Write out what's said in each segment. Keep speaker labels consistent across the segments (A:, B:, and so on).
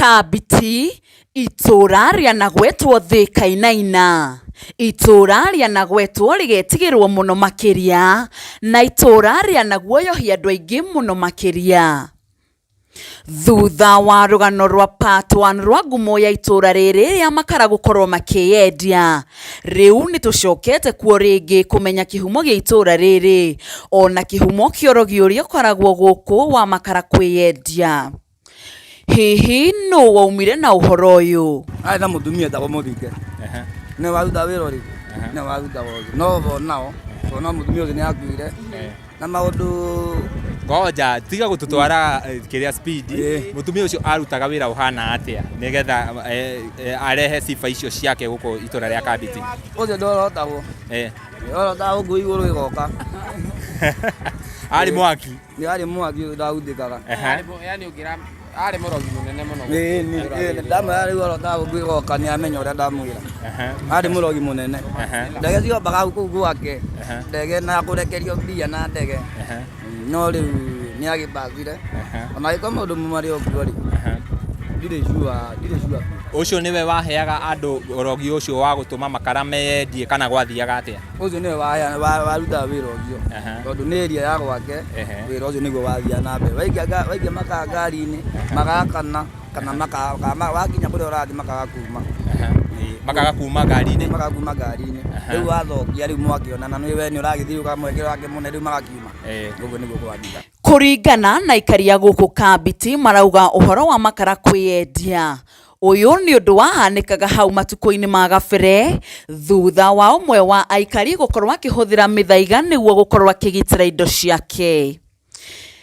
A: Kabiti, itũũra rĩanagwetwo thĩ kainaina, itũũra rĩanagwetwo rĩgetigĩrwo mũno makĩria, na itũũra rĩanaguoyohia andũ aingĩ mũno makĩria. Thutha wa rũgano rwa part 1 rwa ngumo ya itũũra rĩrĩ rĩa makara gũkorwo makĩyendia, rĩu nĩ tũcokete kuo rĩngĩ kũmenya kĩhumo gĩa itũũra rĩrĩ, ona kĩhumo kĩa ũrogi ũrĩa ũkoragwo gũkũ wa makara kwĩyendia. Hihi nũ waumire na ũhoro ũyũ?
B: Arĩ na mũtumia etagwo Mũthike. Nĩwe warutaga wĩra ũrĩkũ? Nĩwe warutaga ũcio. No bo nao, tondũ no mũtumia ũcio nĩ akuire. Na maũndũ
C: Ngoja tiga gũtũtwara kĩrĩa speed.
B: Ĩĩ.
C: Mũtumia ũcio arutaga wĩra ũhana atĩa nĩgetha arehe sifa icio ciake gũkũ itũra rĩa Kambiti?
B: Ũcio ndorotagwo. Orotaga gũkũ igũrũ ĩgoka.
C: Arĩ mwaki.
B: Nĩ arĩ mwaki ũyũ ndahutĩkaga.
D: Yani ũngĩra arĩ mũrogi mũnene mũno.
B: Ĩĩ nĩ ndamwĩra rĩu orotaga gũkũ ĩgoka nĩ amenya ũrĩa ndamwĩra. Arĩ mũrogi mũnene. Ndege ciombaga kũu gwake. Ndege na kũrekerio mbia na ndege. No rĩu nĩ agĩbacire. Ona angĩkorwo maũndũ marĩ o kuo rĩ, ndirĩ sure, ndirĩ sure.
C: Ũcio nĩwe waheaga andũ ũrogi ũcio wa gũtũma makara meyendie kana gwathiaga atĩa?
B: Ũcio nĩwe warutaga wĩra ũcio tondũ nĩ area ya gwake, wĩra ũcio nĩguo wathiaga na mbere. Waikia makaa ngari-inĩ magakana kana wakinya kũrĩa ũrathiĩ makaga kuma.
C: Makaga kuma ngari-inĩ?
B: Makaga kuma ngari-inĩ. Rĩu wathokia rĩu mwakĩonana we nĩ ũragĩthiĩ ũkamwĩkĩra wake mũne rĩu magakiuma. Ũguo nĩguo gwathiaga.
A: Kũringana na aikari a gũkũ Kambiti marauga ũhoro wa makara kwĩyendia Ũyũ nĩ ũndũ wahanĩkaga hau matukũ-inĩ ma gabere thutha wa ũmwe wa aikari gũkorwo akĩhũthĩra mĩthaiga nĩguo gũkorwo akĩgitĩra indo ciake.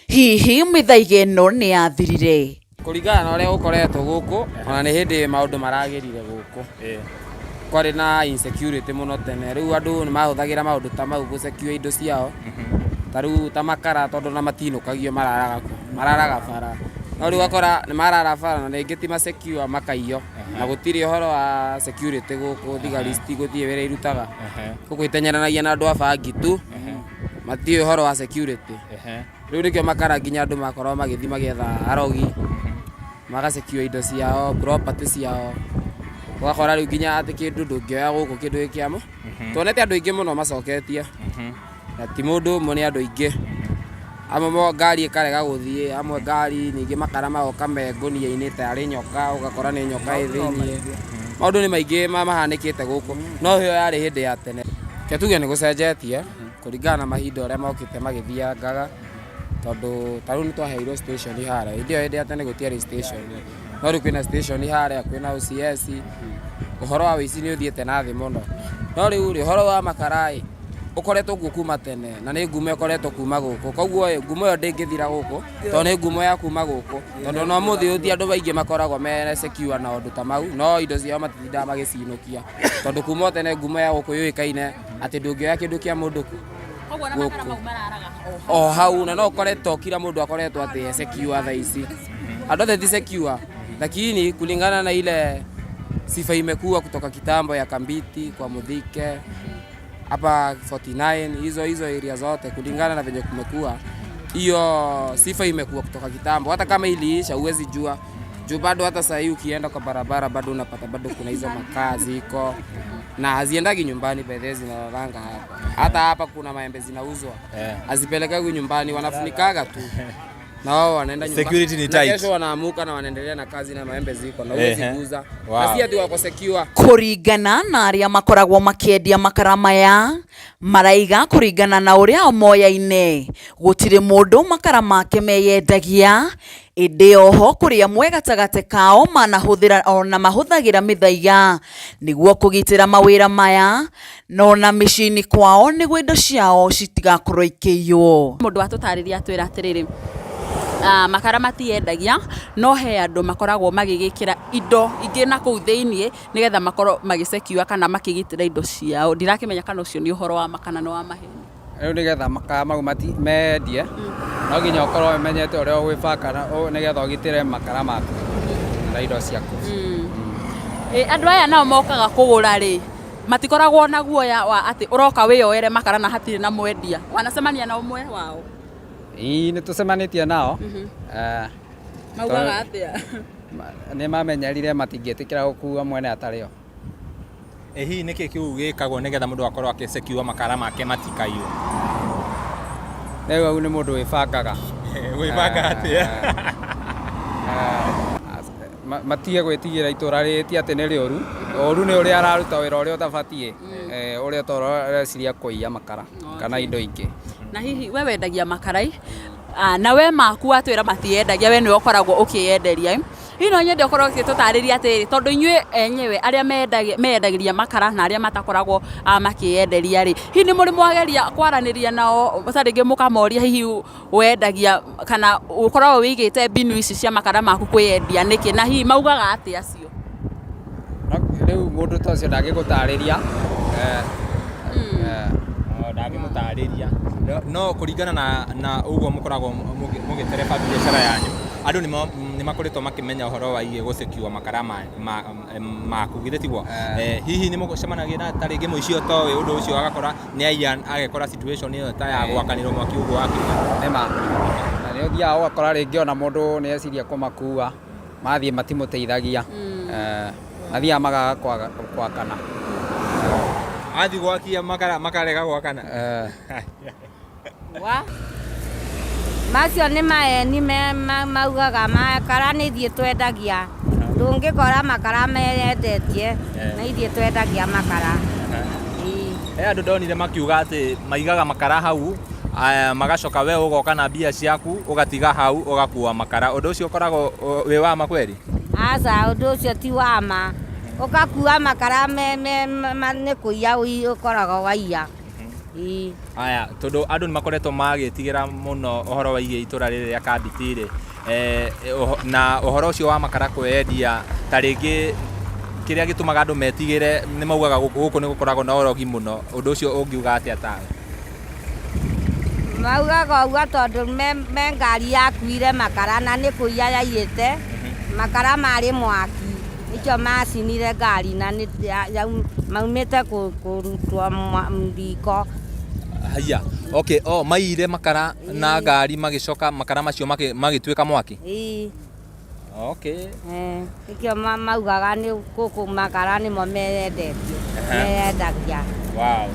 A: Hihi mĩthaiga ĩno nĩ yathirire?
D: Kũringana na ũrĩa gũkoretwo gũkũ, ona nĩ hĩndĩ maũndũ maragĩrire gũkũ. Kwarĩ na insecurity mũno tene, rĩu andũ nĩ mahũthagĩra maũndũ ta mau gũ secure indo ciao. Ta rĩu ta makara tondũ ona matinũkagio mararaga kũ? Mararaga bara. No rĩu ũgakora nĩ marara bara na rĩngĩ ti ma secure makaiywo. Na gũtirĩ ũhoro wa security gũkũ thigari citigũthiĩ wĩra irutaga. Gũkũ iteng'eranagia na andũ a bangi tu, matiũĩ ũhoro wa security. Rĩu nĩkĩo makara nginya andũ makoragwo magĩthiĩ magĩetha arogi, maga secure indo ciao, property ciao. Ũgakora rĩu nginya atĩ kĩndũ ndũngĩoya gũkũ kĩndũ gĩ kĩa. Tuonete andũ aingĩ mũno macoketie. Na ti mũndũ ũmwe nĩ andũ aingĩ. Amwe ngari ĩkarega gũthiĩ, amwe ngari ningĩ makara magoka me ngũnia-inĩ tarĩ nyoka, ũgakora nĩ nyoka ĩ thĩiniĩ. Maũndũ nĩ maingĩ mahanĩkĩte gũkũ, no ĩyo yarĩ hĩndĩ ya tene. Reke tuge nĩ gũcenjetie kũringana na mahinda ũrĩa mokĩte magĩthiangaga, tondũ ta rĩu nĩ twaheirwo station harĩa, hĩndĩ ĩyo hĩndĩ ya tene gũtiarĩ station, no rĩu kwĩna station harĩa, kwĩna OCS, ũhoro wa ũici nĩ ũthiĩte na thĩ mũno. No rĩu rĩ, ũhoro wa makara ĩ, ũkoretwo kuo kuma tene na nĩ ngumo ĩkoretwo kuma gũkũ, koguo ĩ, ngumo ĩyo ndĩngĩthira gũkũ, tondũ nĩ ngumo ya kuma gũkũ, tondũ ona ũmũthĩ ũyũ ti andũ aingĩ makoragwo me secure na ũndũ ta mau, no indo ciao matitindaga magĩcinũkia, tondũ kuma o tene ngumo ya gũkũ yũĩkaine atĩ ndũngĩoya kĩndũ kĩa mũndũ gũkũ o hau, na no ũkore to kila mũndũ akoretwo atĩ e secure thaa ici, andũ othe ti secure, lakini kulingana na ile sifa imekuwa kutoka kitambo ya Kambiti kwa Muthike hapa 49 hizo hizo area zote kulingana na venye kumekuwa, hiyo sifa imekuwa kutoka kitambo. Hata kama iliisha huwezi jua juu bado hata saa hii ukienda kwa barabara bado unapata bado kuna hizo makaa ziko na haziendagi nyumbani, by the way, zinalalanga hapa. Hata hapa kuna maembe zinauzwa hazipelekagwi nyumbani, wanafunikaga tu na wao wanaenda nyumbani.
C: Security ni
D: Na
C: tight.
D: kesho wanaamuka na wanaendelea na kazi na maembe ziko na huwezi guza. Na si ati wako secure.
A: Kũringana na arĩa makoragwo makĩendia makara maya, maraiga kũringana na ũrĩa o moyaine, gũtirĩ mũndũ makara make meyendagia, ĩndĩ oho kũrĩ amwe gatagatĩ kao manahũthĩra ona mahũthagĩra mĩthaiga nĩguo kũgitĩra mawĩra maya na ona mĩciĩ-inĩ kwao nĩguo indo ciao citigakorwo ikĩiywo.
E: Mũndũ watũtarĩria atwĩra atĩrĩrĩ, makara matiendagia no he andũ makoragwo magĩgĩkĩra indo ingĩ na kũu thĩiniĩ nĩgetha makorwo magĩ secure kana makĩgitĩra indo ciao. Ndirakĩmenya kana ũcio nĩ ũhoro wa ma kana nĩ wa maheni.
F: Rĩu nĩgetha makara mau mendie, no nginya ũkorwo ũmenyete ũrĩa ũgwĩbanga nĩgetha ũgitĩre makara maku na indo ciaku.
E: Andũ aya nao mokaga kũgũra rĩ, matikoragwo na guoya wa atĩ ũroka wĩyoere makara na hatirĩ na mwendia? Wanacemania na ũmwe wao?
F: Ĩĩ nĩ tũcemanĩtie nao.
E: Maugaga atĩa?
F: Nĩ mamenyerire matingĩtĩkĩra gũkua mwene atarĩ ho.
C: Ĩ hihi nĩkĩ kĩu gĩkagwo nĩgetha mũndũ akorwo akĩ secure makara make matikaiywo?
F: Rĩu hau nĩ mũndũ wĩbangaga.
C: Gwĩbanga atĩa?
F: Matige gwĩtigĩra itũra rĩrĩ ti atĩ nĩ rĩũru, ũru nĩ ũrĩa araruta wĩra ũrĩa ũtabatiĩ, ũrĩa ũtareciria kũiya makara kana indo ingĩ.
E: Na hihi we wendagia makara ĩ, na we maku watwĩra matiyendagia we nĩwe ũkoragwo ũkĩyenderia ĩ, hihi no nyende ũkorwo ũgĩtũtarĩria atĩrĩrĩ, tondũ inyuĩ enyewe arĩa meyendagĩria makara na arĩa matakoragwo makĩyenderia rĩ, hihi nĩ mũrĩ mwageria kwaranĩria nao ta rĩngĩ mũkamoria hihi wendagia kana ũkoragwo wĩigĩte mbinu ici cia makara maku kwĩyendia nĩkĩ na hihi maugaga atĩa acio?
F: Rĩu mũndũ ta ũcio ndangĩgũtarĩria.
C: Ndangĩmũtarĩria no kũringana na ũguo mũkoragwo mũgĩtereba biacara yanyu, andũ nĩ makoretwo makĩmenya ũhoro wa igĩ gũ secure makara maku, githĩ tiguo? Hihi nĩ mũcemanagia na ta rĩngĩ mũici ũtoĩ ũndũ ũcio agakora nĩ aiya agekora situation ĩyo ta ya gwakanĩrwo mwaki ũguo wakiuga?
F: Nĩ ma, na nĩ ũthiaga ũgakora rĩngĩ ona mũndũ nĩ eciria kũmakua, mathiĩ matimũteithagia, mathiaga makaga gwakana.
C: Athiĩ gwakia makara makarega gwakana?
E: Wa?
G: Macio nĩ maeni maugaga makara nĩ ithuĩ twendagia. Ndũngĩkora makara meyendetie, nĩ ithuĩ twendagia makara.
C: He andũ ndonire makiuga atĩ maigaga makara hau, magacoka we ũgoka na mbia ciaku ũgatiga hau ũgakua makara. Ũndũ ũcio ũkoragwo wĩ wa ma kweri?
G: Aca, ũndũ ũcio ti wa ma. Ũgakua makara nĩ kũiya ũkoragwo waiya.
C: Aya, tondũ andũ nĩ makoretwo magĩtigĩra mũno ũhoro wĩgiĩ itũra rĩrĩ rĩa Kambiti rĩ, na ũhoro ũcio wa makara kwĩyendia, ta rĩngĩ kĩrĩa gĩtũmaga andũ metigĩre nĩ maugaga gũkũ nĩ gũkoragwo na ũrogi mũno, ũndũ ũcio ũngiuga atĩa tawe?
G: Maugaga ũguo tondũ me ngari yakuire makara na nĩ kũiya yaiyĩte, makara marĩ mwaki, nĩkĩo macinire ngari na maumĩte kũrutwo riko.
C: Haiya, okay, oh, maiyire makara na ngari magĩcoka makara macio magĩtuĩka mwaki?
G: Ĩĩ.
C: Okay.
G: Nĩkĩo maugaga nĩ gũkũ makara nĩmo meyendetie, meyendagia.
C: Wow.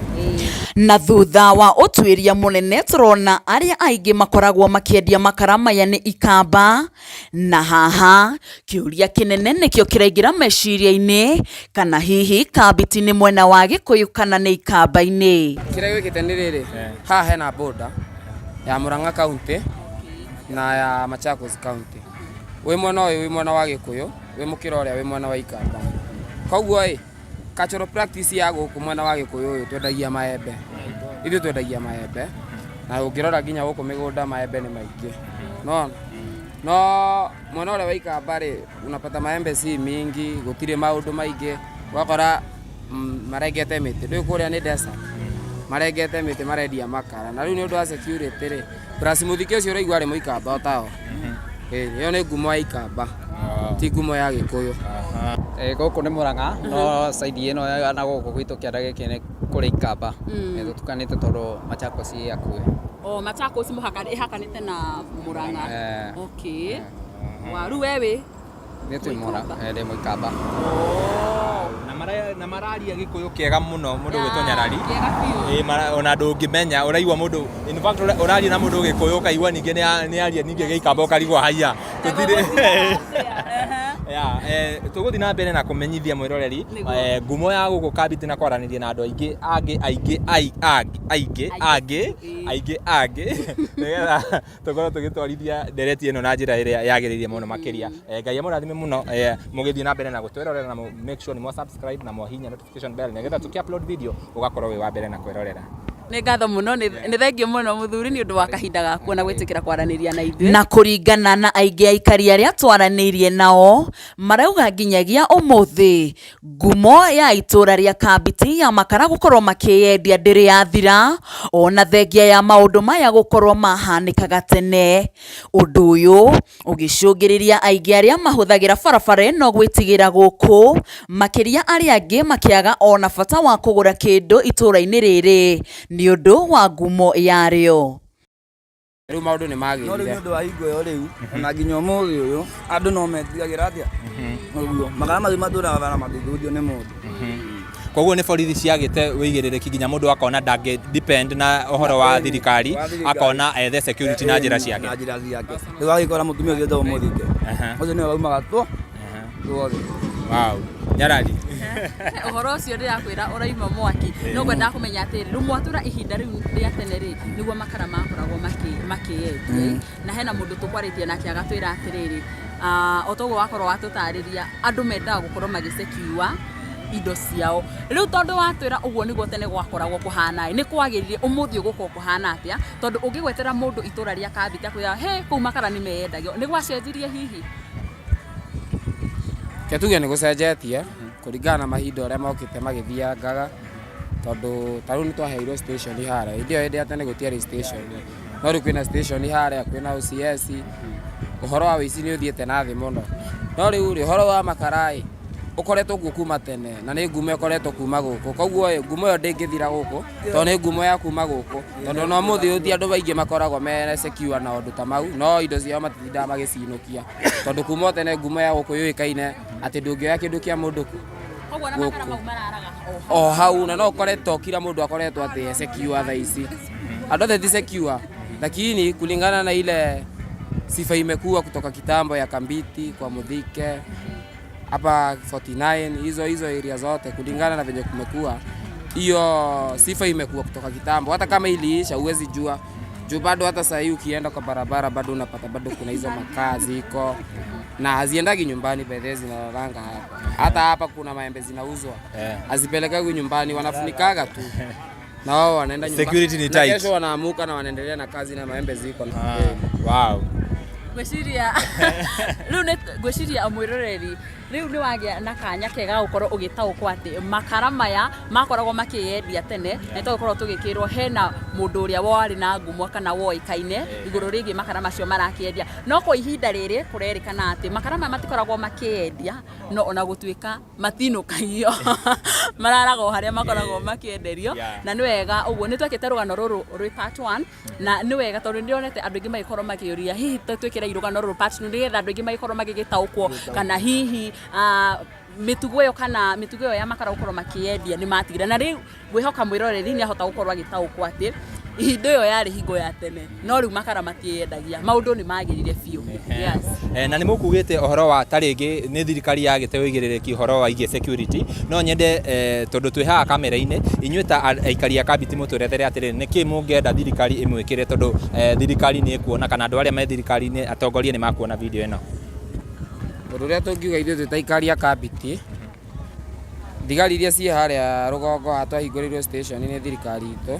A: Na thutha wa ũtuĩria mũnene tũrona arĩa aingĩ makoragwo makĩendia makara maya nĩ ikamba, na haha kĩũria kĩnene nĩkĩo kĩraingĩra meciria-inĩ kana hihi Kambiti nĩ mwena wa Gĩkũyũ kana nĩ ikamba-inĩ.
D: Kĩrĩa gĩũkĩte nĩ rĩrĩ, haha hena border ya Murang'a County na ya Machakos County. Wĩ mwena ũyũ wĩ mwena wa Gĩkũyũ, wĩ mũkĩra ũrĩa wĩ mwena wa Ikamba. Koguo ĩ, cultural practice ya gũkũ mwena wa Gĩkũyũ ũyũ twendagia maembe. Ithuĩ twendagia maembe na ũngĩrora nginya gũkũ mĩgũnda maembe nĩ maingĩ. Nĩwona? No mwena ũrĩa wa Ikamba rĩ, unapata maembe si mingi, gũtirĩ maũndũ maingĩ, ũgakora marengete mĩtĩ. Ndũĩ kũrĩa nĩ desert? Marengete mĩtĩ marendia makara. Na rĩu nĩ ũndũ wa security rĩ, plus mũthike ũcio ũraigua arĩ mũikamba o tao. Ĩyo nĩ ngumo ya Ikamba, ti ngumo ya Gĩkũyũ.
F: Gũkũ nĩ Murang'a, no side ĩno na gũkũ gwitũ kĩanda gĩkĩ nĩ kũrĩ Ikamba. Nĩ tũtukanĩte tondũ Machakos ĩ hakuhĩ.
E: Oh, Machakos ĩhakanĩte na Murang'a. Okay. Wa, rĩu we wĩ?
F: Niĩ twĩ Murang'a, ndĩ Mũikamba.
C: Na mararia Gĩkũyũ kĩega mũno mũndũ ũgwĩtwo Nyarari.
E: Kĩega biũ.
C: Ĩĩ, ona ndũngĩmenya, ũraigua mũndũ, in fact ũraria na mũndũ Gĩkũyũ ũkaigua ningĩ nĩ aria ningĩ Gĩikamba ũkarigwo haiya. Tũtirĩ. Tũgũthiĩ na mbere na kũmenyithia mwĩroreri ngumo ya gũkũ Kambiti na kwaranĩria na andũ aingĩ angĩ aingĩ aingĩ angĩ aingĩ angĩ nĩgetha tũkorwo tũgĩtwarithia ndereti ĩno na njĩra ĩrĩa yagĩrĩire mũno makĩria. Ngai amũrathime mũno mũgĩthiĩ na mbere na gũtwĩrorera na make sure nĩ mwa subscribe na mwahihinya notification bell nĩgetha tũkĩ upload video ũgakorwo wĩ wa mbere na kwĩrorera.
E: Nĩ ngatho mũno, nĩ thengiũ mũno mũthuri nĩ ũndũ wa kahinda gaku na gwĩtĩkĩra kwaranĩria na ithuĩ.
A: Na kũringana na aingĩ a aikari arĩa twaranĩirie nao, marauga nginyagia ũmũthĩ ngumo ya itũra rĩa Kambiti ya makara gũkorwo makĩyendia ndĩrĩ yathira, ona thengia ya maũndũ maya gũkorwo mahanĩkaga tene. Ũndũ ũyũ ũgĩcũngĩrĩria aingĩ arĩa mahũthagĩra barabara ĩno gwĩtigĩra gũkũ, makĩria arĩa angĩ makĩaga ona bata wa kũgũra kĩndũ itũra-inĩ rĩrĩ nĩ ũndũ wa ngumo yarĩo.
D: Rĩu maũndũ nĩ
B: No rĩu
D: magĩrire.
B: nĩ ũndũ wa hingo ĩyo rĩu ona nginya ũmũthĩ ũyũ andũ no metigagĩra atĩa ũguo makara macio matũraga bara matingĩhutio nĩ mũndũ.
C: Koguo nĩ borithi ciagĩte wĩigĩrĩrĩki nginya mũndũ akona ndangĩ depend na ũhoro wa thirikari,
B: Wa thirikari.
C: akona ethe security na njĩra ciake.
B: Na njĩra ciake. Rĩu agĩkora mũtumia ũcio wĩtagwo Mũthike ũcio nĩwe waumaga two tuothe.
C: Wow. Nyarari.
E: Ũhoro ũcio ndĩrakwĩra ũraima mwaki. No ngwendaga kũmenya atĩrĩ, rĩu mwatũra ihinda rĩu rĩa tene rĩ, nĩguo makara makoragwo makĩendio. Na hena mũndũ tũkwarĩtie nake agatwĩra atĩrĩrĩ, o toguo wakorwo watũtarĩria, andũ mendaga gũkorwo magĩcekĩua indo ciao. Rĩu tondũ watwĩra ũguo nĩguo tene gwakoragwo kũhana ĩ, nĩ kwagĩrire ũmũthĩ ũgũkorwo kũhana atĩa? Tondũ ũngĩgwetera mũndũ itũra rĩa Kambiti akwĩra he kũu makara nĩ meyendagio, nĩ gwacenjirie hihi?
D: Reke tuge nĩ gũcenjetie kũringana na mahinda ũrĩa mokĩte magĩthiangaga, tondũ ta rĩu nĩ twaheirwo station harĩa, hĩndĩ ĩyo hĩndĩ ya tene gũtiarĩ station, no rĩu kwĩna station harĩa, kwĩna OCS, ũhoro wa ũici nĩ ũthiĩte na thĩ mũno. No rĩu rĩ, ũhoro wa makara ĩ, ũkoretwo kuo kuma tene na nĩ ngumo ĩkoretwo kuma gũkũ, koguo ĩ, ngumo ĩyo ndĩngĩthira gũkũ, tondũ nĩ ngumo ya kuma gũkũ, tondũ ona ũmũthĩ ũyũ ti andũ aingĩ makoragwo me secure na ũndũ ta mau, no indo ciao matitindaga magĩcinũkia, tondũ kuma o tene ngumo ya gũkũ yũĩkaine atĩ ndũngĩoya kĩndũ kĩa mũndũ
E: Koguo ona makara mau mararaga o hau.
D: O hau, na no ũkore to kila mũndũ akoretwo atĩ e secure thaa ici, andũ othe ti secure, lakini kulingana na ile sifa imekuwa kutoka kitambo ya Kambiti kwa Muthike hapa 49 hizo hizo area zote, kulingana na venye kumekuwa, hiyo sifa imekuwa kutoka kitambo. Hata kama iliisha huwezi jua juu bado hata saa hii ukienda kwa barabara bado unapata bado kuna hizo makaa ziko na haziendagi nyumbani, bedhe zinalalanga hapa. Hata hapa kuna maembe zinauzwa hazipelekagwi nyumbani, wanafunikaga tu na wao wanaenda nyumbani.
C: Security ni
D: Na
C: tight.
D: kesho wanaamuka na wanaendelea na kazi na maembe ziko.
C: Wow.
E: Ngwĩciria rĩu nĩ ngwĩciria mwĩroreri rĩu nĩ wagĩa na kanya kega ga gũkorwo ũgĩtaũkwo atĩ makara maya makoragwo makĩyendia tene, na tũgĩkorwo tũgĩkĩrwo hena mũndũ ũrĩa warĩ na ngumo kana woĩkaine igũrũ rĩgiĩ makara macio marakĩendia, no kwa ihinda rĩrĩ kũrerĩkana atĩ makara maya matikoragwo makĩyendia, no ona gũtuĩka matinũkagio, mararaga o harĩa makoragwo makĩenderio. Na nĩ wega ũguo nĩ twekĩte rũgano rũrũ rwĩ part 1, na nĩ wega tondũ nĩ ndĩronete andũ aingĩ magĩkorwo makĩũria hihi twĩkĩre rũgano rũrũ part 2 nĩgetha andũ aingĩ magĩkorwo magĩgĩtaũkwo kana hihi mĩtugo ĩyo kana mĩtugo ĩyo ya makara gũkorwo makĩendia nĩ matigire, na rĩu ngwĩhoka mwĩroreri nĩ ahota gũkorwo agĩtaũkwo atĩ ihinda ĩyo yarĩ hingo ya tene, no rĩu makara matiendagia, maũndũ nĩ magĩrire biũ. Yes.
C: Na nĩ mũkugĩte ũhoro wa ta rĩngĩ nĩ thirikari yagĩte ũigĩrĩrĩki ũhoro wa igie security, no nyende tondũ twĩ haha kamera-inĩ inyuĩ ta aikari a Kambiti mũtũrethere atĩrĩrĩ, nĩkĩ mũngĩenda thirikari ĩmwĩkĩre, tondũ thirikari nĩ ĩkuona kana andũ arĩa me thirikari-inĩ atongoria nĩ makuona video ĩno.
D: Ũndũ ũrĩa tũngiuga ithuĩ twĩ ta aikari a Kambiti, thigari iria ciĩ harĩa rũgongo haha twahingũrĩirwo station nĩ thirikari itũ,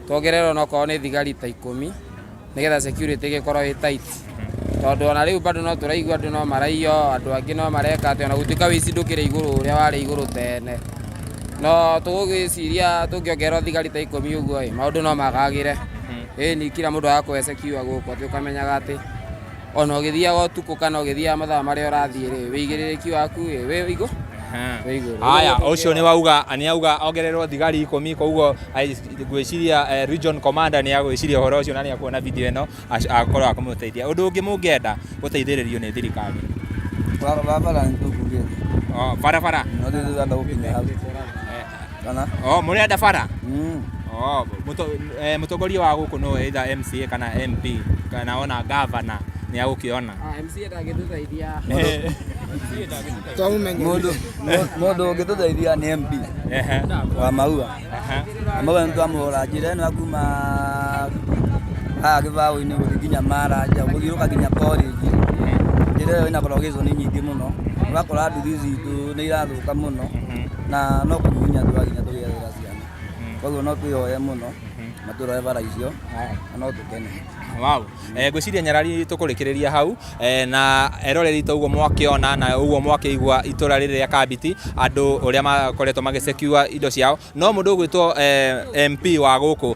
D: tuongererwo nokorwo nĩ thigari ta 10 nĩgetha security ĩgĩkorwo ĩ tight, tondũ ona rĩu bado no tũraigua andũ no maraiyo, andũ angĩ no mareka atĩ ona gũtuĩka wĩici ndũkĩrĩ igũrũ ũrĩa warĩ igũrũ tene, no tũgũgĩciria tũngĩongererwo thigari ta 10 ũguo ĩ, maũndũ no magagĩre. Ĩni kila mũndũ agakorwo e secure gũkũ, atĩ ũkamenyaga atĩ ona ũgĩthiaga ũtukũ kana ũgĩthiaga mathaa marĩa ũrathiĩ rĩ, wĩigĩrĩrĩki waku ĩ wĩ igũrũ. Wĩ igũrũ.
C: Haya, ũcio nĩ wauga, nĩ auga ongererwo thigari 10, koguo ngwĩciria region commander nĩ agwĩciria ũhoro ũcio na nĩ akuona video ĩno akorwo akũmũteithia. Ũndũ ũngĩ mũngĩenda gũteithĩrĩrio nĩ thirikari?
B: Barabara nĩ tũkugĩte.
C: Oh, barabara?
B: No tũrenda gũkinya hau. Kana?
C: Oh, mũrenda bara? Oh, mũtongoria wa gũkũ no either MCA kana MP kana ona governor nĩ agũkĩona.
D: MCA ndangĩtũteithia.
B: Mũndũ ũngĩtũteithia nĩ MP wa Maua. Maua nĩ twamũhũra njĩra ĩno ya kuma haha gĩbaũ-inĩ gũthiĩ nginya Maranja, gũthiũrũrũka nginya college. Njĩra ĩyo ĩna corrugation nyingĩ mũno, ũgakora nduthi citũ nĩ irathũka mũno na no kũhihinya tũrahihinya tũgĩethera ciana. Koguo no twĩhoye mũno matũrore bara icio na no tũkene.
C: Wow. Ngwĩciria nyarari tũkũrĩkĩrĩria hau, na eroreri ta ũguo mwakĩona na ũguo mwakĩigua itũra rĩrĩ rĩa Kambiti andũ ũrĩa makoretwo magĩsecure indo ciao, no mũndũ ũgwĩtwo MP wa gũkũ,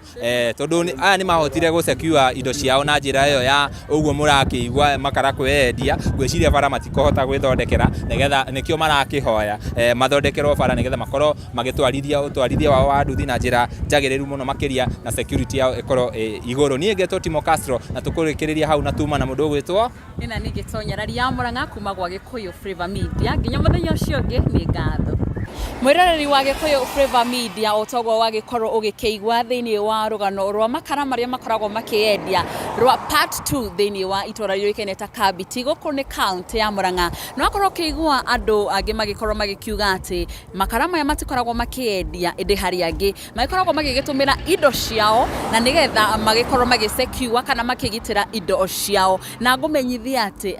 C: tondũ aya nĩ mahotire gũsecure indo ciao na njĩra ĩyo ya ũguo mũrakĩigua makara kwĩyendia, ngwĩciria bara matikũhota gwĩthondekera, nĩgetha nĩkĩo marakĩhoya mathondekerwo bara nĩgetha makorwo magĩtwarithia ũtwarithia wao wa nduthi na njĩra njagĩrĩru mũno makĩria na security yao ĩkorwo ĩ igũrũ. Niĩ ngetwo Timo Castro na tũkũrĩkĩrĩria hau na tuma na mũndũ ũgwĩtwo
E: Ĩna ningĩ tonyarari ya Murang'a kuma gwa Gĩkũyũ Flavour Media nginya mũthenya ũcio ũngĩ nĩ ngatho. Mwĩroreri wa Gĩkũyũ Flavour Media o toguo wagĩkorwo ũgĩkĩigua thĩinĩ wa rũgano rwa makara marĩa makoragwo makĩendia rwa part 2 thĩinĩ wa itũra rĩũĩkaine ta Kambiti gũkũ nĩ kaũntĩ ya Murang'a. Nĩ wakorwo ũkĩigua andũ angĩ magĩkorwo magĩkiuga atĩ makara maya matikoragwo makĩendia ĩndĩ harĩ angĩ magĩkoragwo magĩgĩtũmĩra indo ciao na nĩgetha magĩkorwo magĩsecure kana makĩgitĩra indo ciao. Na ngũmenyithie atĩ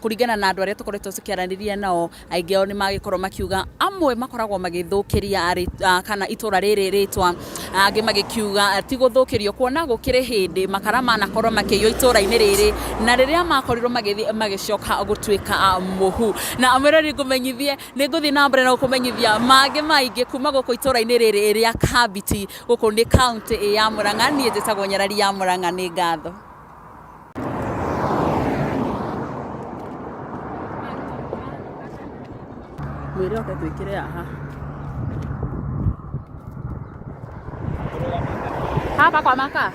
E: kũringana na andũ arĩa tũkoretwo tũkĩaranĩria nao, aingĩ ao nĩ magĩkorwo makiuga amwe makoragwo magĩthũkĩria kana itũra rĩrĩ rĩtwa, angĩ magĩkiuga ti gũthũkĩrio, kuona gũkĩrĩ hĩndĩ makara manakorwo makĩiywo itũra-inĩ rĩrĩ, na rĩrĩa makorirwo magĩthiĩ magĩcoka gũtuĩka mũhu. Na mwĩrori ngũmenyithie nĩ ngũthiĩ na mbere na gũkũmenyithia mangĩ maingĩ kuma gũkũ itũra-inĩ rĩrĩ rĩa Kambiti, gũkũ nĩ kaũntĩ ya Murang'a. Niĩ njĩtagwo Nyarari ya Murang'a, nĩ ngatho. Mwĩre oke twĩkĩre haha. Hapa kwa makaa.